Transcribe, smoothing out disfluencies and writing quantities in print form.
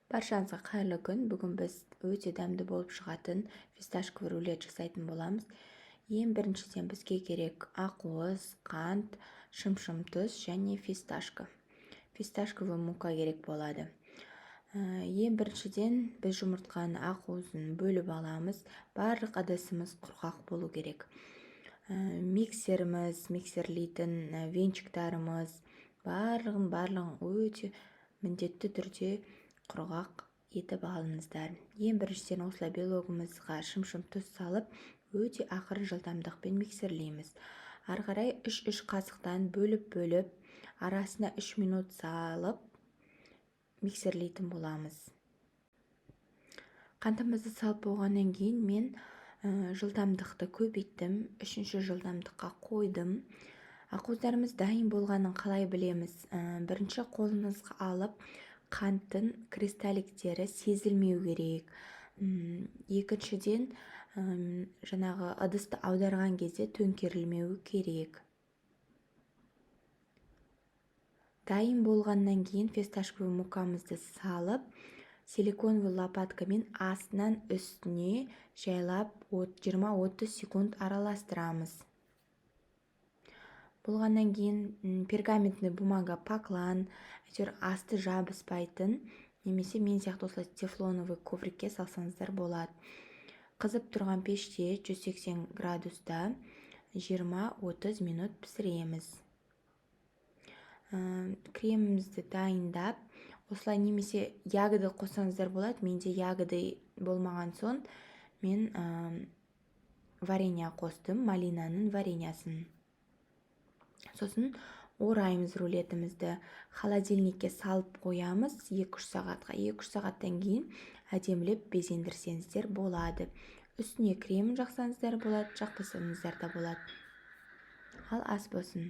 Баршаңызға қайырлы күн. Бүгін біз өте дәмді болып шығатын фисташковый рулет жасайтын боламыз. Ең біріншіден бізге керек ақуыз, қант, шымшым тұз және фисташка. Фисташковый мука керек болады. Ең біріншіден біз жұмыртқаның ақуызын бөліп аламыз. Барлық ыдысымыз құрғақ болу керек. Миксеріміз, миксерлейтін венчиктарымыз, барлығын өте міндетті түрде құрғақ етіп алыңыздар. Ең біріншіден осылай белогымызға шымшым тұз салып, өте ақырын жылдамдықпен миксерлейміз. Ары қарай 3-3 қасықтан бөліп-бөліп, арасына 3 минут салып миксерлейтін боламыз. Қантымызды салып болғаннан кейін мен жылдамдықты көбейттім, 3-ші жылдамдыққа қойдым. Ақуыздарымыз дайын болғанын қалай білеміз? Бірінші қолыңызға алып, қанттың кристалликтері сезілмеу керек. Екіншіден, жаңағы ыдысты аударған кезде төңкерілмеуі керек. Дайын болғаннан кейін фисташковый мукамызды салып, силиконовый лопаткамен астынан үстіне жайлап 20-30 секунд араластырамыз. Болғаннан кейін пергаментный бумага, паклан, әйтеуір асты жабыспайтын, немесе мен сияқты осылай тефлоновый коврикке салсаңыздар болады. Қызып тұрған пеште 180 градуста 20-30 минут пісіреміз. Кремімізді дайындап, осылай немесе ягоды қоссаңыздар болады. Менде ягоды болмаған соң мен варенье қостым, малинаның вареньясын. Сосын ораймыз рулетімізді, холодильникке салып қоямыз 2-3 сағатқа. 2-3 сағаттан кейін әдемілеп безендірсеңіздер болады. Үстіне кремін жақсаңыздар болады, жақпасаңыздар да болады. Ал ас болсын.